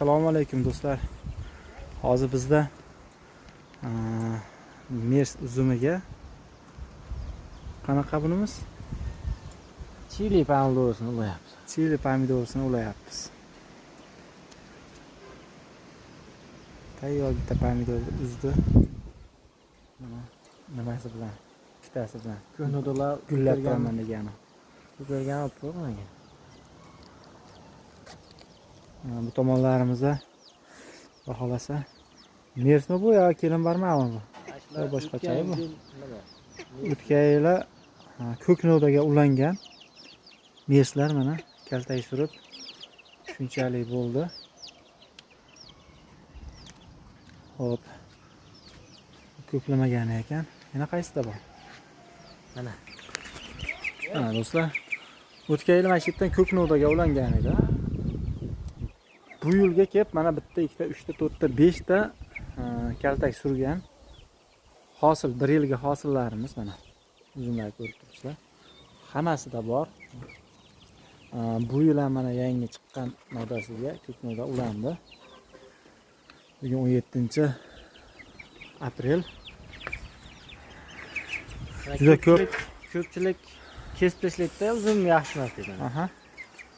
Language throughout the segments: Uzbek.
Assalomu alaykum do'stlar. Hozir bizda Mers uzumiga qanaqa bunimiz? Chili pomidorisini ulayapmiz. Chili pomidorisini ulayapmiz. Tayyor bitta pomidorni uzdi. Nimasi bilan? Ikkitasi bilan. Ko'hnodalar gullab turaman degani. Ko'kargan olib qo'ymagan. Bu tomonlarimizda xudo xolasa Mersmi bu yo kelin barmami bu? Boshqacha bu. O'tgan yili ko'k novdaga ulangan merslar mana kaltak surib shunchalik bo'ldi. Xo'p. Ko'klamagan ekan. Yana qaysida bor? Mana. Mana do'stlar, o'tgan yili mana shu yerdan ko'k novdaga ulangan edi. Bu yilga kelib mana bitta, ikkita, uchta, to'rtta, beshta kaltak surgan. Hosil bir yilgi hosillarimiz mana. Uzumlar ko'rib turibsizlar. Hammasida bor. Bu yil ham mana yangi chiqqan novdasiga ko'k novda ulandi. Bugun 17 aprel. Juda ko'p ko'pchilik kesib tashlaydi-da, uzum yaxshi emas deydi. Aha.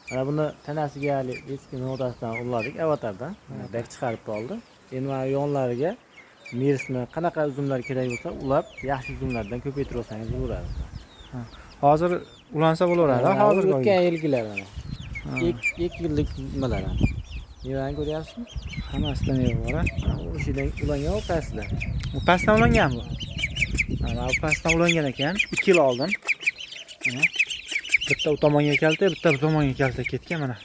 Mana buni tanasiga hali eski novdasidan uladik, avatardan. Bak chiqarib oldi. Endi mana yonlariga mersni qanaqa uzumlar kerak bo'lsa, ulab yaxshi uzumlardan ko'paytirib olsangiz bo'laveradi. Hozir ulansa bo'laveradi, hozir o'tgan yilgilar mana. 2 yillik nimalar. Mevani ko'ryapsizmi? Hammasida meva bor, ha? O'shadan ulangan u pastdan. Bu pastdan ulangan bu. Mana bu pastdan ulangan ekan. 2 yil oldin. Mana bitta u tomonga kalta, bitta bu tomonga kalta ketgan mana.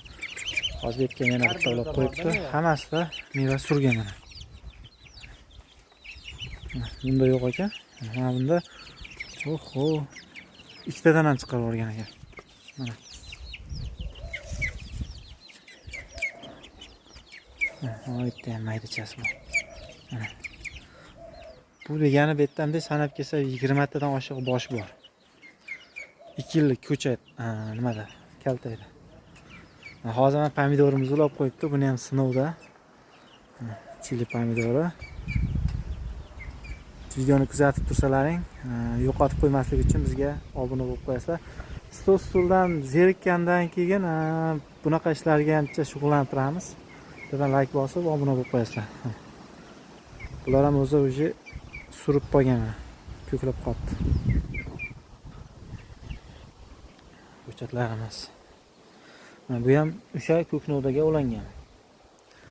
Hozir yetgan yana bitta ulab qo'yibdi. Hammasida meva surgan mana. Bunda yo'q ekan. Mana bunda oho, ikkitadan ham chiqarib olgan ekan. Mana. Mana bitta ham maydachasi bor. Mana. Bu degani bu yerdan sanab kelsa 20 tadan oshiq bosh bor. 2 yillik ko'chat, nimada? Kaltayda. Hozir mana pomidorimizni ulab qo'yibdi. Buni ham sinovda. Chili pomidori. Videoni kuzatib tursalaring, yo'qotib qo'ymaslik uchun bizga obuna bo'lib qo'yasizlar. Stol stuldan zerikkandan keyin bunaqa ishlarga ancha shug'ullanib turamiz. Bittadan like bosib obuna bo'lib qo'yasizlar. Bular ham o'zi o'zi surib qolgan, ko'klab qoldi. Ko'chatlarimiz. Mana bu ham o'sha ko'k novdaga ulangan.